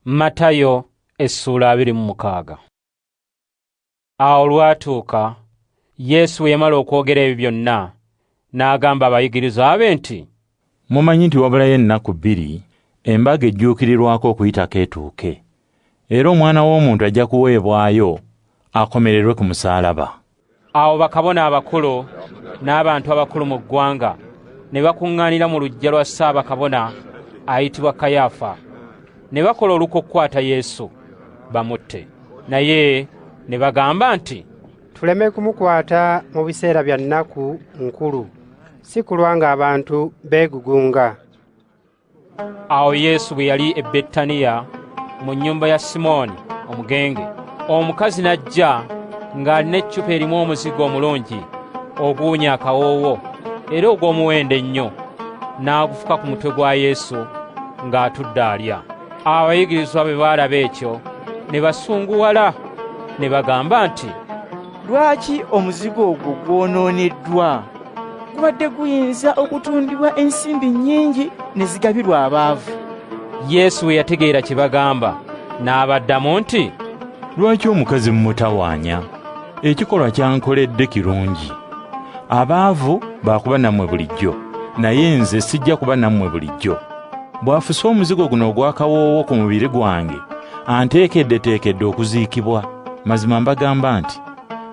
Matayo essuula 26. Awo olwatuuka, Yesu bwe yamala okwogera ebyo byonna, n'agamba abayigirizwa be nti, Mumanyi nti wabulayo ennaku 2 embaga ejjuukirirwako Okuyitako etuuke, era Omwana w'Omuntu ajja kuweebwayo akomererwe ku musaalaba. Awo bakabona abakulu n'abantu abakulu mu ggwanga ne bakuŋŋaanira mu luggya lwa Ssaabakabona ayitibwa Kayaafa, ne bakola olukwe okukwata Yesu bamutte. Naye ne bagamba nti, Tuleme kumukwata mu biseera bya nnaku nkulu, si kulwa ng'abantu beegugunga. Awo Yesu bwe yali e Betaniya mu nnyumba ya Simooni omugenge, omukazi n'ajja ng'alina eccupa erimu omuzigo omulungi oguwunya akawoowo era ogw'omuwendo ennyo, n'agufuka ku mutwe gwa Yesu ng'atudde alya. Abayigirizwa bwe baalaba ekyo ne basunguwala ne bagamba nti, Lwaki omuzigo ogwo gwonooneddwa? Gubadde guyinza okutundibwa ensimbi nnyingi ne zigabirwa abaavu. Yesu bwe yategeera kye bagamba, n'abaddamu nti, Lwaki omukazi mumutawaanya? Ekikolwa ky'ankoledde kirungi. Abaavu baakuba nammwe bulijjo, naye nze sijja kuba nammwe bulijjo. Bw'afuse omuzigo guno ogw'akawoowo ku mubiri gwange, anteekeddeteekedde okuziikibwa. Mazima mbagamba nti,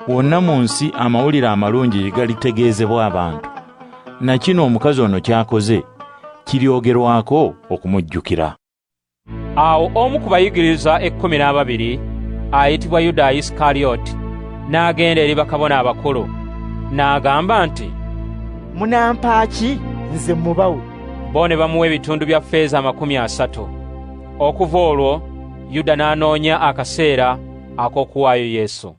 wonna mu nsi amawulire amalungi gye galitegeezebwa abantu, na kino omukazi ono ky'akoze kiryogerwako okumujjukira. Awo omu ku bayigiriza 12 ayitibwa Yuda Isikariyoti n'agenda eri bakabona abakulu n'agamba nti, Munampa ki nze mubawe? Bo ne bamuwa ebitundu bya ffeeza 30. Okuva olwo Yuda n'anoonya akaseera ak'okuwaayo Yesu.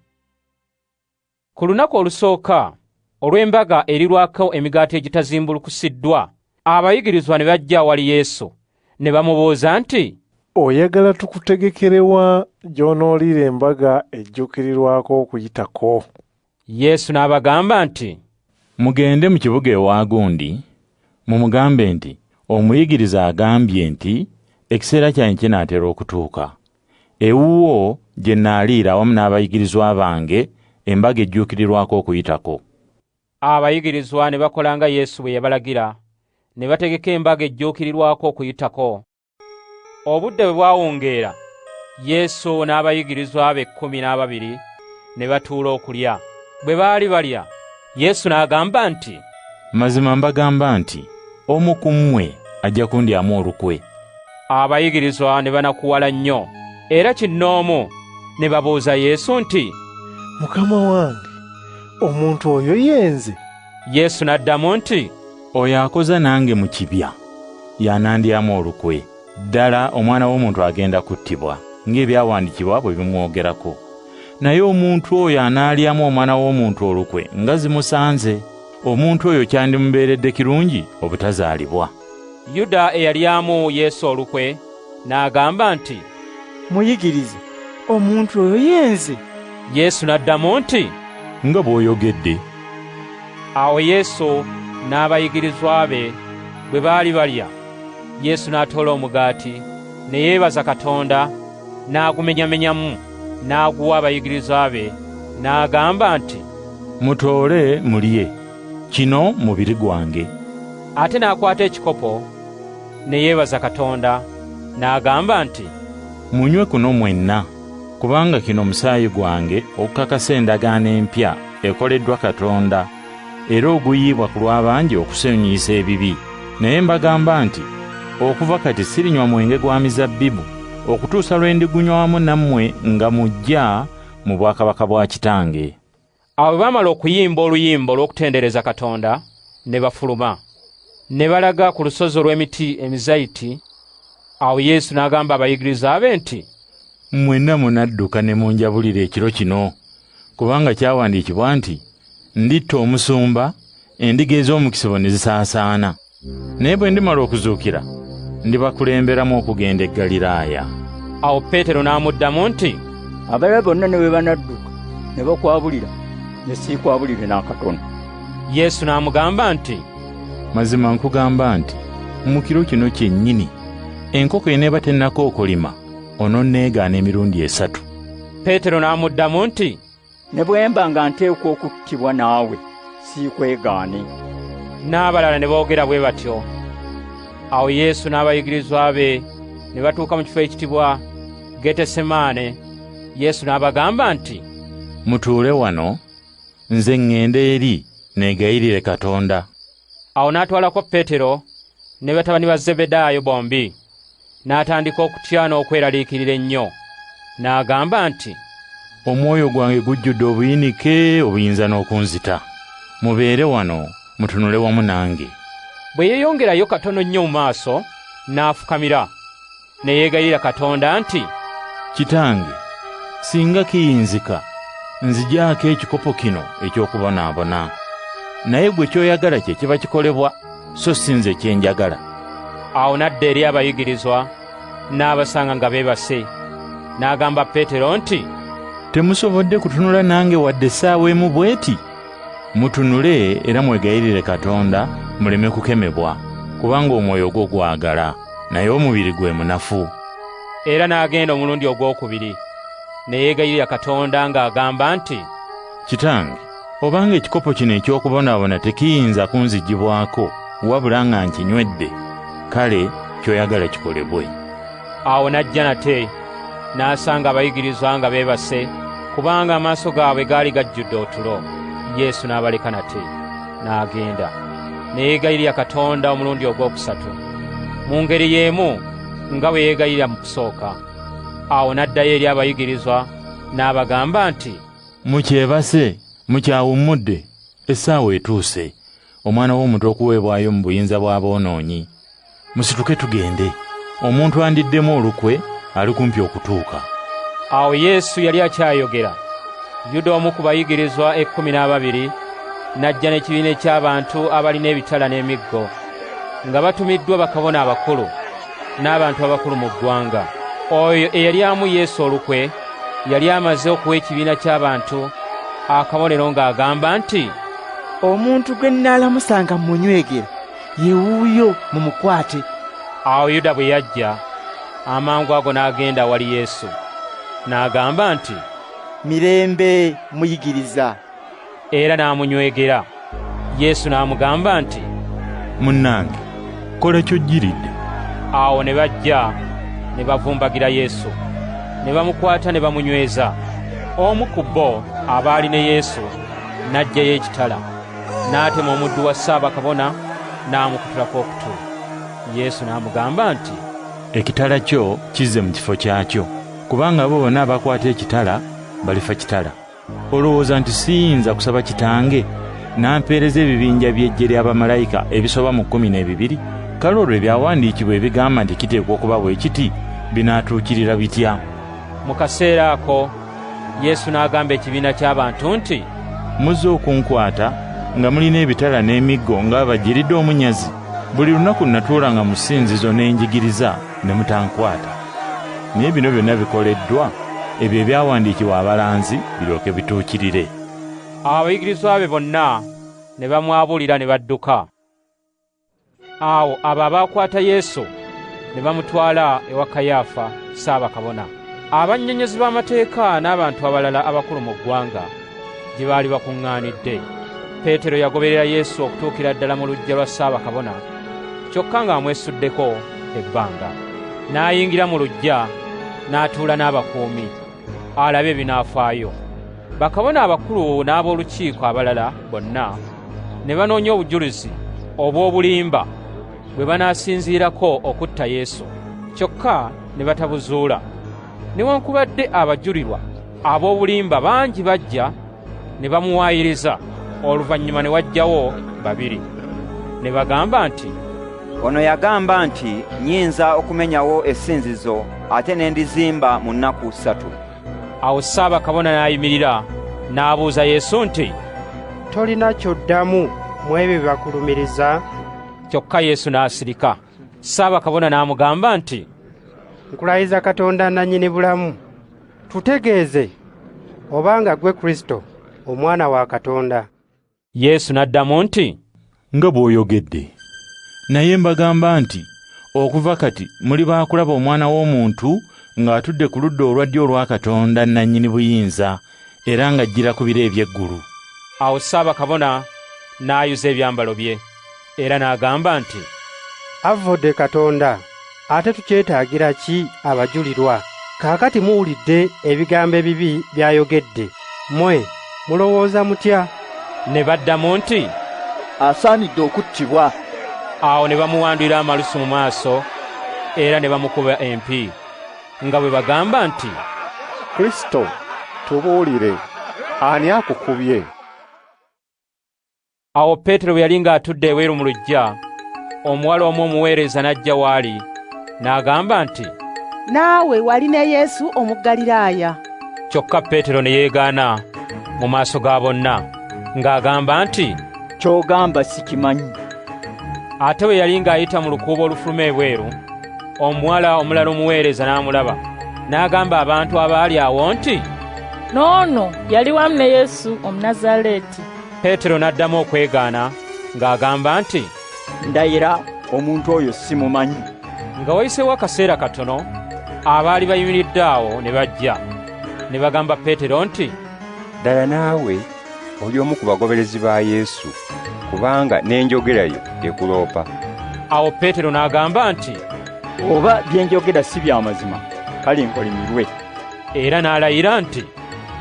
Ku lunaku olusooka olw'embaga erirwako emigaati egitazimbulukusiddwa, abayigirizwa ne bajja awali Yesu ne bamubuuza nti, Oyagala tukutegekerewa gy'onooliira embaga ejjuukirirwako Okuyitako? Yesu n'abagamba nti, Mugende mu kibuga ewa gundi, mumugambe nti, Omuyigiriza agambye nti, ekiseera kyange kinaatera okutuuka. Ewuwo gye nnaaliira awamu n'abayigirizwa bange embaga ejjuukirirwako Okuyitako. Abayigirizwa ne bakola nga Yesu bwe yabalagira, ne bategeka embaga ejjuukirirwako Okuyitako. Obudde bwe bwawungeera, Yesu n'abayigirizwa be 12 ne batuula okulya. Bwe baali balya, Yesu n'agamba nti, Mazima mbagamba nti, omu ku mmwe ajja kundyamu olukwe. Abayigirizwa ne banakuwala nnyo, era kinnoomu ne babuuza Yesu nti, Mukama wange, omuntu oyo ye nze? Yesu n'addamu nti, Oyo akoza nange mu kibya y'anandyamu olukwe. Ddala Omwana w'Omuntu agenda kuttibwa ng'ebyawandiikibwa bwe bimwogerako. Naye omuntu oyo anaalyamu Omwana w'Omuntu olukwe nga zimusanze. Omuntu oyo kyandimubeeredde kirungi obutazaalibwa. Yuda eyalyamu Yesu olukwe n'agamba nti, Muyigirize, omuntu oyo ye nze? Yesu n'addamu nti, Nga bw'oyogedde. Awo Yesu n'abayigirizwa be bwe baali balya, Yesu n'atoola omugaati, ne yeebaza Katonda, n'agumenyamenyamu, n'aguwa abayigirizwa be, n'agamba nti, Mutoole mulye, kino mubiri gwange. Ate n'akwata ekikopo, ne yeebaza Katonda, n'agamba nti, Munywe kuno mwenna, kubanga kino musaayi gwange okukakasa endagaano empya ekoleddwa Katonda, era oguyiibwa ku lw'abangi okusonyiyisa ebibi. Naye mbagamba nti, okuva kati sirinywa mwenge gwa mizabbibu, okutuusa lwe ndigunywa wamu nammwe nga mujja mu bwakabaka bwa Kitange. Awo bwe baamala okuyimba oluyimba olw'okutendereza Katonda, ne bafuluma, ne balaga ku lusozi olw'emiti emizayiti. Awo Yesu n'agamba abayigirizwa be nti, Mwenna munadduka ne munjabulira ekiro kino, kubanga kyawandiikibwa nti, Nditta omusumba, endiga ez'omukisibo ne zisaasaana. Naye bwe ndimala okuzuukira, ndibakulemberamu okugenda e Ggaliraaya. Awo Peetero n'amuddamu nti, Abalala bonna ne bwe banadduka ne bakwabulira, nze siikwabulire n'akatono. Yesu n'amugamba nti, Mazima nkugamba nti, mu kiro kino kyennyini, enkoko eneeba tennakookolima, ononneegaana emirundi 3. Peetero n'amuddamu nti, Ne bwe mba nga nteekwa okuttibwa naawe, siikwegaane. N'abalala ne boogera bwe batyo. Awo Yesu n'abayigirizwa be ne batuuka mu kifo ekiyitibwa Getesemaane. Yesu n'abagamba nti, Mutuule wano, nze ŋŋende eri neegayirire Katonda. Awo n'atwalako Peetero ne batabani ba Zebbedaayo bombi, n'atandika okutya n'okweraliikirira ennyo. N'agamba nti, Omwoyo gwange gujjudde obuyinike obuyinza n'okunzita. Mubeere wano, mutunule wamu nange. Bwe yeeyongerayo katono nnyo mu maaso, n'afukamira, ne yeegayirira Katonda nti, Kitange, singa kiyinzika, nzigyako ekikopo kino eky'okubonaabona. Naye gwe ky'oyagala kye kiba kikolebwa, so si nze kye njagala. Awo n'adda eri abayigirizwa, n'abasanga nga beebase. N'agamba Peetero nti, Temusobodde kutunula nange wadde essaawa emu bw'eti? Mutunule era mwegayirire Katonda muleme kukemebwa, kubanga omwoyo gwo gwagala, naye omubiri gwe munafu. Era n'agenda omulundi ogwokubiri, ne yeegayirira Katonda ng'agamba nti, Kitange, obanga ekikopo kino eky'okubonaabona tekiyinza kunzigibwako, wabula nga nkinywedde, kale ky'oyagala kikolebwe. Awo n'ajja nate, n'asanga abayigirizwa nga beebase, kubanga amaaso gaabwe gaali gajjudde otulo. Yesu n'abaleka nate, n'agenda. Ne yeegayirira Katonda omulundi ogwokusatu, mu ngeri y'emu nga bwe yeegayirira mu kusooka. Awo n'addayo eri abayigirizwa, n'abagamba nti, Mukyebase, mukyawummudde, essaawa etuuse, Omwana w'Omuntu okuweebwayo mu buyinza bw'aboonoonyi. Musituke tugende, omuntu andiddemu olukwe ali kumpi okutuuka. Awo Yesu yali akyayogera, Yuda omu ku bayigirizwa 12 n'ajja n'ekibiina eky'abantu abalina ebitala n'emiggo, nga batumiddwa bakabona abakulu n'abantu abakulu mu ggwanga. Oyo eyalyamu Yesu olukwe yali amaze okuwa ekibiina ky'abantu akabonero ng'agamba nti, Omuntu gwe nnaalamusanga mmunywegera, ye wuuyo mumukwate. Awo Yuda bwe yajja, amangu ago n'agenda awali Yesu, n'agamba nti, Mirembe, Muyigiriza. Era n'amunywegera. Yesu n'amugamba nti, Munnange, kola ky'ojjiridde. Awo ne bajja ne bavumbagira Yesu, ne bamukwata ne bamunyweza. Omu ku bo abaali ne Yesu n'aggyayo ekitala, n'atema omuddu wa Ssaabakabona n'amukutulako okutu. Yesu n'amugamba nti, Ekitala kyo kizze mu kifo kyakyo, kubanga abo bonna abakwata ekitala balifa kitala. Olowooza nti siyinza kusaba Kitange n'ampeereza ebibinja by'eggye lya bamalayika ebisoba mu 12? Kale olwo ebyawandiikibwa ebigamba nti kiteekwa okuba bwe kiti binaatuukirira bitya? Mu kaseera ako Yesu n'agamba ekibiina ky'abantu nti, Muzze okunkwata nga mulina ebitala n'emiggo ng'abajjiridde omunyazi? Buli lunaku natuulanga mu ssinzizo ne njigiriza ne mutankwata. Naye bino byonna bikoleddwa ebyo ebyawandiikibwa abalanzi biryoke bituukirire. Awo abayigirizwa be bonna ne bamwabulira ne badduka. Awo abo abaakwata Yesu ne bamutwala ewa Kayaafa Ssaabakabona. Abannyonnyozi b'amateeka n'abantu abalala abakulu mu ggwanga gye baali bakuŋŋaanidde. Peetero yagoberera Yesu okutuukira ddala mu luggya lwa Ssaabakabona, kyokka ng'amwesuddeko ebbanga. N'ayingira mu luggya n'atuula n'abakuumi, alabe ebinaafaayo. Bakabona abakulu n'ab'olukiiko abalala bonna ne banoonya obujulizi obw'obulimba bwe banaasinziirako okutta Yesu, kyokka ne batabuzuula. Newaakubadde abajulirwa ab'obulimba bangi bajja ne bamuwaayiriza, oluvannyuma ne wajjawo babiri. Ne bagamba nti, Ono yagamba nti, Nnyinza okumenyawo essinzizo ate ne ndizimba mu nnaku 3. Awo Ssaabakabona n'ayimirira n'abuuza Yesu nti, Tolina ky'oddamu mu ebyo bye bakulumiriza? Kyokka Yesu n'asirika. Ssaabakabona n'amugamba nti, Nkulayiza Katonda nnannyini bulamu, tutegeeze obanga ggwe Kristo, Omwana wa Katonda. Yesu n'addamu nti, Nga bw'oyogedde. Naye mbagamba nti okuva kati muli baakulaba Omwana w'Omuntu ng'atudde ku ludda olwa ddyo olwa Katonda nannyini buyinza, era ng'ajjira ku bire eby'eggulu. Awo Ssaabakabona n'ayuza ebyambalo bye, era n'agamba nti, Avvodde Katonda, ate tukyetaagira ki abajulirwa? Kaakati muwulidde ebigambo ebibi by'ayogedde. Mmwe mulowooza mutya? Ne baddamu nti, Asaanidde okuttibwa. Awo ne bamuwandulira amalusu mu maaso era ne bamukuba empi, nga bwe bagamba nti, Kristo, tubuulire, ani akukubye? Awo Peetero bwe yali ng'atudde ebweru mu luggya, omuwala omu omuweereza n'ajja w'ali, n'agamba nti, Naawe wali ne Yesu Omugaliraaya. Kyokka Peetero ne yeegaana mu maaso ga bonna, ng'agamba nti, Ky'ogamba sikimanyi. Ate bwe yali ng'ayita mu lukuubo olufuluma ebweru, omuwala omulala omuweereza n'amulaba, n'agamba abantu abaali awo nti, N'ono yali wamu ne Yesu Omunnazaaleeti. Peetero n'addamu okwegaana ng'agamba nti, Ndayira omuntu oyo simumanyi. Nga wayiseewo akaseera katono, abaali bayimiridde awo ne bajja, ne bagamba Peetero nti, Ddala naawe oli omu ku bagoberezi ba Yesu, kubanga n'enjogera yo ekuloopa. Awo Peetero n'agamba nti, Oba bye njogera si bya mazima, kale nkolimirwe. Era n'alayira nti,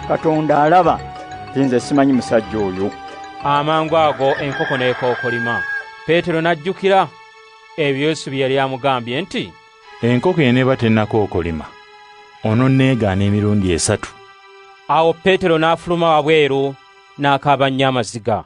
Katonda alaba nti nze simanyi musajja oyo. Amangu ago enkoko n'ekookolima. Peetero n'ajjukira ebyo Yesu bye yali amugambye nti, Enkoko eneeba tennakookolima, ononneegaana emirundi 3. Awo Peetero n'afuluma wabweru n'akaaba nnyo amaziga.